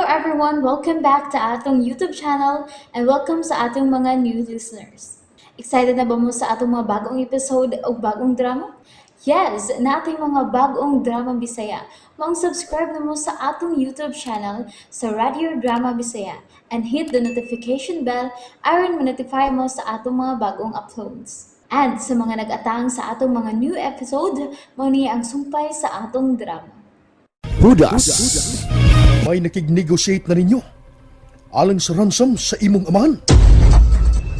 Everyone! Welcome back to atong YouTube channel and welcome sa atong mga new listeners. Excited na ba mo sa atong mga bagong episode o bagong drama? Yes, naa tay mga bagong drama Bisaya. Maong subscribe na mo sa atong YouTube channel sa Radio Drama Bisaya and hit the notification bell aron ma-notify mo sa atong mga bagong uploads. And sa mga nag-atang sa atong mga new episode, mao ni ang sumpay sa atong drama. Hudas. May nakig-negotiate na ninyo alang sa ransom sa imong amahan.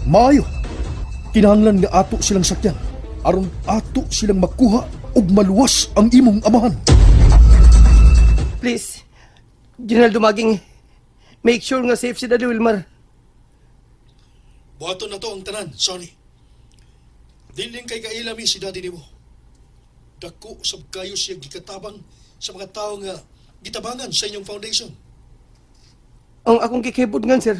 Maayo, kinahanglan nga ato silang sakyan aron ato silang makuha ug maluwas ang imong amahan. Please, General Dumaging, make sure nga safe si Daddy Wilmar. Buhaton na to ang tanan, Sonny. Dili kay kaila mi si daddy nimo. Dako sab kayo siya gikatabang sa mga tao nga gitabangan sa inyong foundation. Ang akong gikahibot ngan, sir,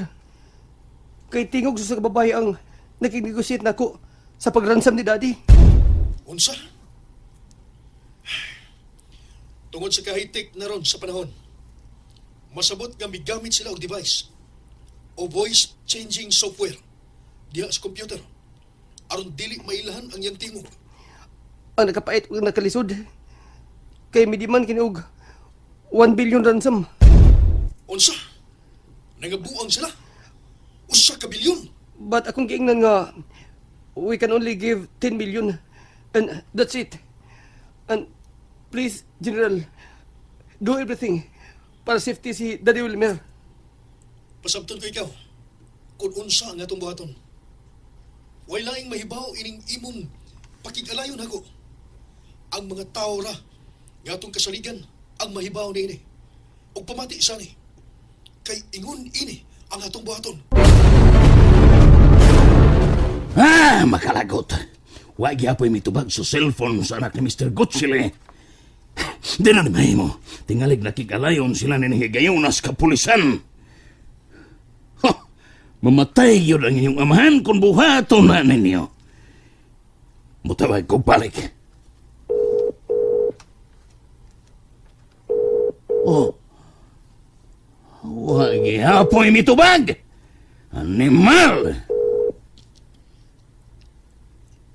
kay tingog sa babae ang nakig-negotiate nako sa pag-ransom ni Daddy. Unsa? Tungod sa ka-high-tech na ron sa panahon, masabot nga migamit sila og device o voice changing software diha sa computer aron dili mailahan ang iyang tingog. Ang nakapait ug nakalisod, kay mi-demand kini og 1 billion ransom. Unsa? Nangabuang sila? 1 ka bilyon? But akong giingnan nga we can only give 10 million and that's it. And please, General, do everything para safety si Daddy Wilmer. Pasabton ko ikaw kung unsa ang atong buhaton. Way laing mahibaw ining imong pakig-alayon nako. Ang mga tao ra nga atong kasaligan ang mahibaw niini. Ug pamati sani. Kay ingon ini ang atong buhaton. Ah, makalagot. Wa gyapoy mitubag sa cellphone sa anak ni Mr. Gutsile. Di na ni mahimo. Tingalig nakig-alayon sila ni higayonas kapulisan. Ha, mamatay yun ang inyong amahan kung buhaton na ninyo. Mutawag ko balik. Oh. Wa gyapoy mitubag. Animal!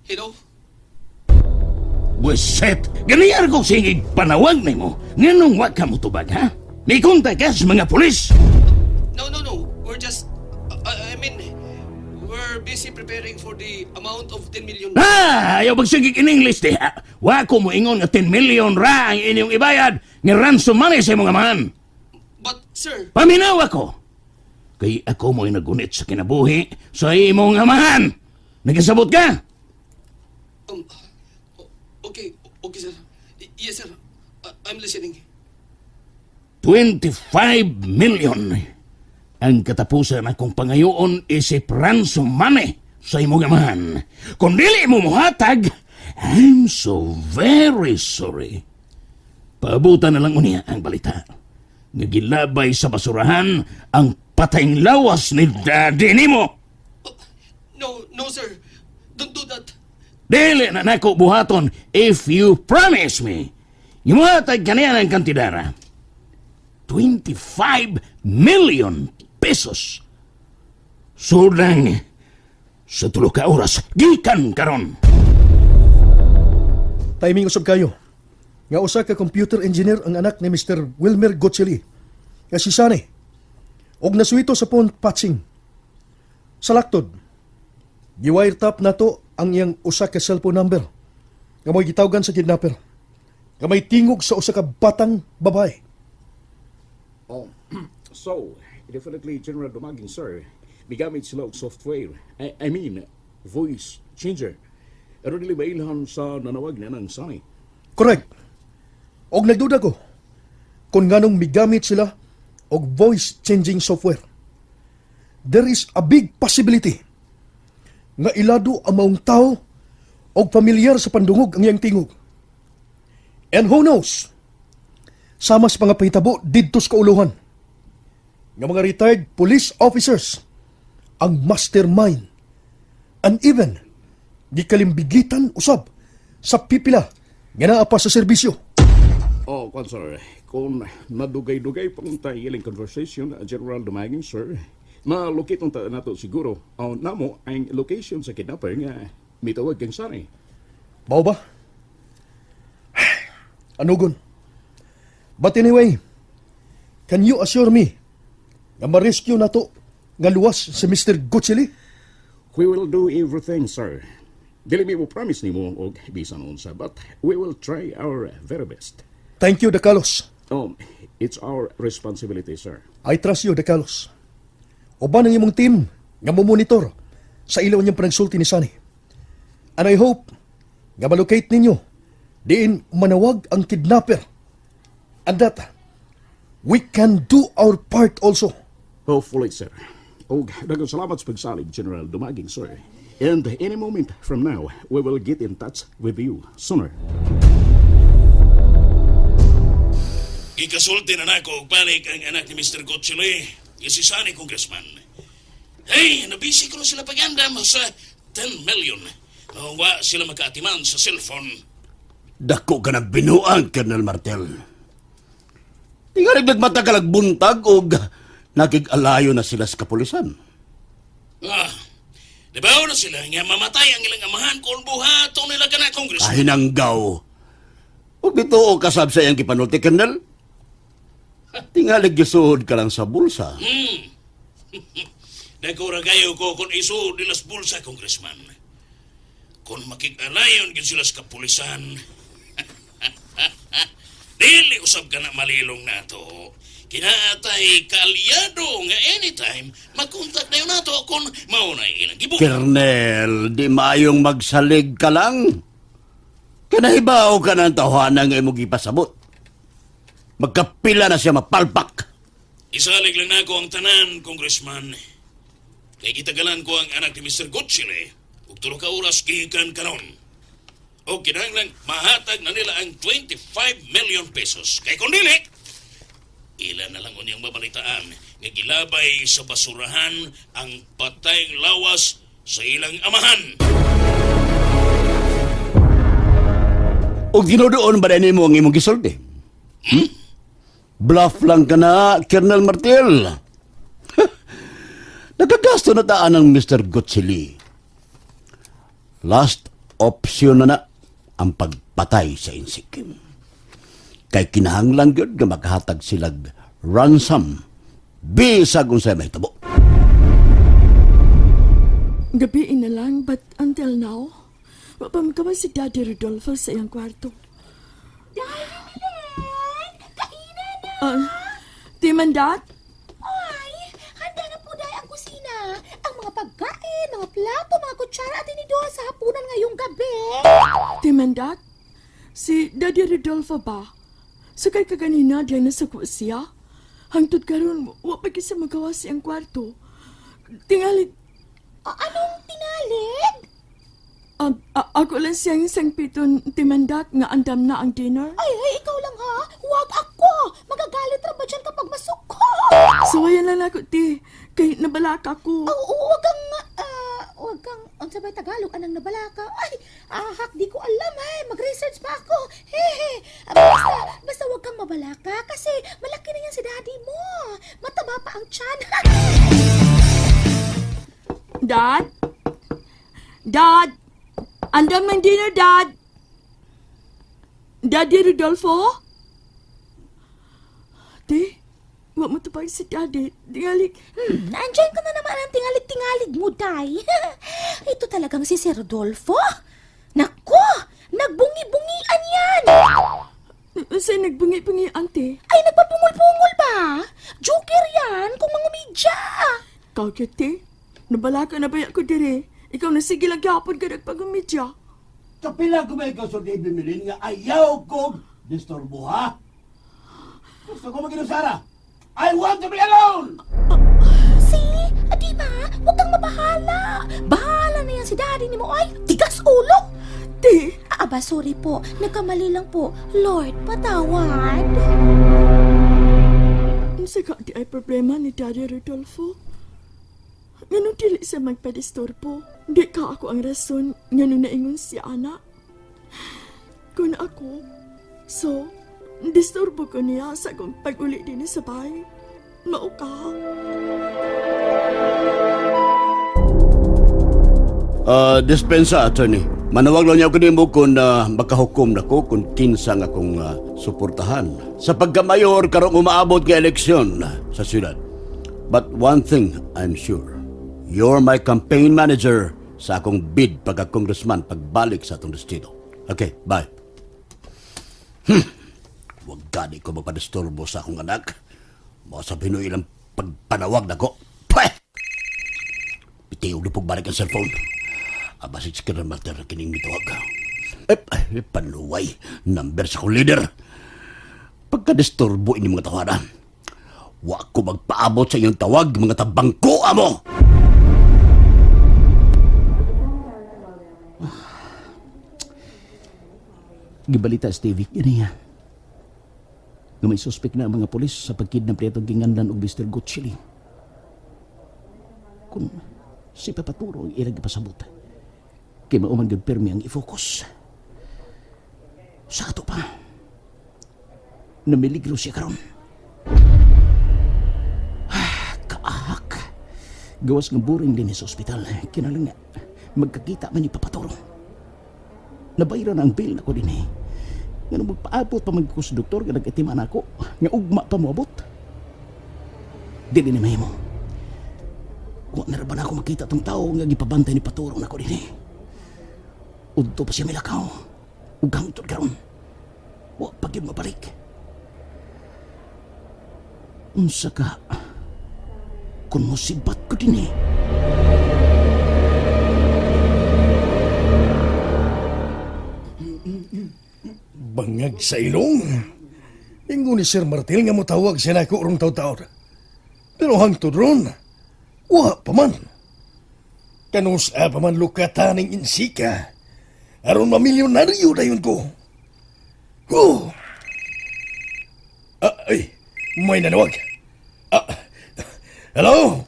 Hello? Buset! Ganiyar ko sige panawag nimo. Nganong wa ka motubag, ha? May kontak ka sa mga pulis. No. We're just, I mean, we're busy preparing for the amount of 10 million. Ah, ayaw magsigig in English diha. Wa ko moingon nga 10 million ra ang inyong ibayad nga ransom money sa imong amahan. But, sir, Paminaw ako. Kay ako mo'y nagunit sa kinabuhi sa imong amahan. Nagasabot ka? Okay, sir. Yes, sir. I'm listening. 25 million. Ang katapusan akong pangayoon isip ransom money sa imong amahan. Kung dili mo muhatag, I'm so very sorry. Paabutan na lang unya ang balita. Nga gilabay sa basurahan ang patayng lawas ni daddy nimo. Oh, no, sir. Don't do that. Dili na nako buhaton if you promise me. Muhatag kaniya ng kantidara. 25 million pesos. Sudang sa 3 ka oras, gikan karon. Timing usab kayo. Nga usa ka computer engineer ang anak ni Mr. Wilmer Gotcheli. Nga si Sani. Og nasuwito sa phone patching. Sa laktod, giwiretap nato ang iyang usa ka cellphone number nga mo'y gitawgan sa kidnapper. Nga may tingog sa usa ka batang babae. Oh, so, definitely General Dumaging, sir. Migamit sila og software. I mean, voice changer. Pero dili mailhan sa nanawag na ng Sunny? Correct. Og nagduda ko kung nganong migamit sila og voice changing software. There is a big possibility nga ilado ang maong tao og familiar sa pandungog ang iyang tingog. And who knows? Sama sa mga pahitabo didto sa kauluhan nga mga retired police officers ang mastermind and even gikalimbigitan usab sa pipila nga naa pa sa serbisyo. Oh, kwan sir, Kung nadugay-dugay pa unta ilang conversation, General Dumaging, sir, ma-locate unta nato siguro o namo ang location sa kidnapper nga mitawag kang Sunny. Mao ba? Anugon. But anyway, can you assure me nga ma-rescue nato nga luwas si Mr. Gutsili? We will do everything, sir. Dili mi mo promise nimo og bisan unsa, but we will try our very best. Thank you, De Carlos. It's our responsibility, sir. I trust you, De Carlos. Uban ang imong team nga mo-monitor sa ilaw niyang panagsulti ni Sunny. And I hope nga malocate ninyo diin manawag ang kidnapper. And that we can do our part also. Hopefully, sir. Og daghang salamat sa pagsalig, General Dumaging, sir. And any moment from now, we will get in touch with you sooner. Gikasulti na nako og balik ang anak ni Mr. Gotchile, nga si Sunny Congressman. Hey, nabisi ko na sila pag-andam sa 10 million. Wa sila makaatiman sa cellphone. Dako ka ng binuang, Colonel Martel. Tingalig nagmatagal ang buntag og nakig-alayo na sila sa kapulisan. Ah, nabaw na sila nga mamatay ang ilang amahan kung buhaton nila ka na, Congressman. Kahinanggaw. Ug bituo kasab sa iyang gipanulti, Colonel. Tingalig gisuod ka lang sa bulsa. Dako ra kayo ko kung iso nila sa bulsa, Congressman. Kung makig-alayon gid sila sa kapulisan, dili usab ka na malilong nato. Kinaatay kaalyado nga anytime makontak na yun nato kung maunay ilang gibuhat. Colonel, di maayong magsalig ka lang. Kanahibaw ka ng tawhana nga imong gipasabot. Magkapila na siya mapalpak. Isalig lang nako ang tanan, Congressman. Kay gitagalan ko ang anak ni Mr. Gotchile ug tulo ka oras gikan karon. O kinahanglan mahatag na nila ang 25 million pesos. Kay kung dili, ila na lang unyang mabalitaan nga gilabay sa basurahan ang patayng lawas sa ilang amahan. Og ginudoon ba nimo ang imong gisulti? Hmm? Bluff lang ka na, Colonel Martel. Nagkagasto na taan ng Mr. Gotsili. Last option na na ang pagpatay sa insikim. Kay kinahanglan gyud nga maghatag silag ransom bisag unsay mahitabo. Gabi na lang, but until now, wa pa magkaman si Daddy Rodolfo sa iyang kwarto. Daddy Milen! Kainan na! Di man, Dad? Ay, handa na po dahil ang kusina. Ang mga pagkain, mga plato, mga kutsara at tinidor sa hapunan ngayong gabi. Di man, Dad? Si Daddy Rodolfo ba? Sakay ka ganina diyan na sa siya. Hangtod karon wa pa gyud siya magawa sa iyang kwarto. Tingali, Anong tinalig? ako lang siyang isang piton timandat nga andam na ang dinner. Ay, ay, ikaw lang ha. Huwag ako. Magagalit ra ba dyan kapag masuko? Suwayan lang ako, ti. Kay nabalaka ko. Oo, huwag kang, ang sabay Tagalog, anang nabalaka. Ay, ahak, di ko alam eh. Mag-research pa ako. Hehe. Basta huwag kang mabalaka kasi malaki na yan si daddy mo. Mataba pa ang tiyan. Dad? Dad? Andam ng dinner, Dad! Daddy Rodolfo? Ti, wa mo tupag si Daddy. Tingali, Na-enjoy ko na naman ang tingalig-tingalig mo, Day. Ito talagang si Sir Rodolfo. Nako, nagbungi-bungian yan. sa nagbungi-bungi, ante. Ay, nagpapungol-pungol ba? Joker yan kung mangumidya. Ikaw, ti. Nabalaka na ba ako dire? Ikaw na sige lang gapon ka nagpagumidya. Kapila ko ba ikaw sa Milin nga ayaw kong disturbo, ha? Gusto ko mag-inusara. I want to be alone! See? Ah, di ba? Huwag kang mabahala. Bahala na yan si daddy ni mo. Ay, tigas ulo. Ti, Aba, sorry po. Nagkamali lang po. Lord, patawad. unsa ka di ay problema ni Daddy Rodolfo? Nganong dili siya magpadisturbo? Di ka ako ang rason nganong naingon si ana. Kun ako, so, Disturbo ko niya sa akong pag-uli din sa bahay. Mao ka. Dispensa, attorney. Manawag lang niya ako nimo kung makahukom na ko kung kinsa nga akong suportahan. Sa pagkamayor, karong umaabot nga eleksyon sa syudad. But one thing I'm sure, you're my campaign manager sa akong bid pagka-congressman pagbalik sa atong distrito. Okay, bye. Huwag gani ko magpadisturbo sa akong anak. Masabihin ilang pagpanawag na ko. Pweh! Pitiog na pagbalik ang cellphone. Abasit si Colonel Martin ang kining mitawag. Eh, eh, panuway. Number sa akong leader. Pagkadisturbo inyong mga tawanan. Wa ko magpaabot sa inyong tawag, mga tabangko amo! Gibalita sa TV kaniya. Nga may suspek na ang mga pulis sa pagkidnap nitong ginganlan og Mr. Gutchili. Kung si Papaturo ang ilang ipasabot, kay mauman gyud pirmi ang i-focus. Sa ato pa, namiligro siya karon. Ah, kaahak. Gawas nga boring din sa ospital. Kinahanglan nga magkakita man ni Papaturo. Nabayran ang bill nako din eh. Nga nung magpaabot pa man ko sa doktor nga nag-atiman ako, nga ugma pa moabot. Dili ni mahimo. Wa na ra ba na ako makita tong tao nga gipabantay ni Paturo nako din eh. Udto pa siya milakaw. Ug hangtod karon. Wa pa gyud mabalik. Unsa ka kung musibat ko din eh. Bangag sa ilong. Ingon ni Sir Martil nga motawag siya nako rong taw-taon. Pero hangtod ron, wa pa man. Kanus-a pa man lukatan ning insika. Aron mamilyonaryo dayon ko. Oh. Ah, ay, may nanawag. Ah, hello?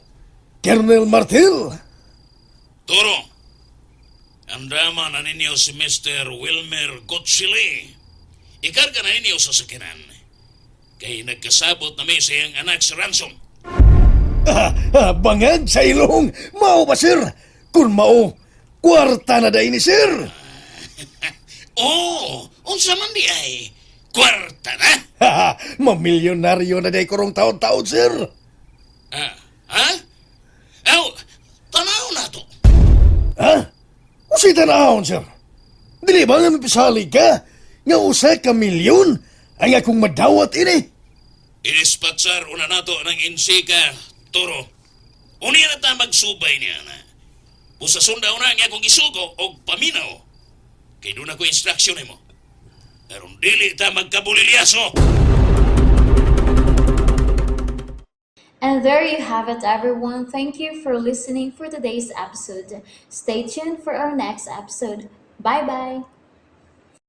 Colonel Martil? Turo, ang drama na ninyo si Mr. Wilmer Gotchili. Ikarga na ninyo sa sakinan. Kay nagkasabot na may sa iyang anak si Ransom. Ah, ah, bangag sa ilong. Mao ba, sir? Kung mao, kwarta na day ni sir. Oo, oh, unsa man di ay. Kwarta na. Ha, mamilyonaryo na day korong taon-taon, sir. Ah, ha? Aw, tanaw na to. Ha? Usay tanahon, sir. Dili ba nga mapisalig ka? Nga usa ka milyon ang akong madawat ini. Inispatsar una nato ng insika, Turo. Unya na ta magsubay niya na. Pusa sunda una nga akong isugo og paminaw. Kay doon ako instruction nimo. Aron dili ta magkabulilyaso. And there you have it, everyone. Thank you for listening for today's episode. Stay tuned for our next episode. Bye bye.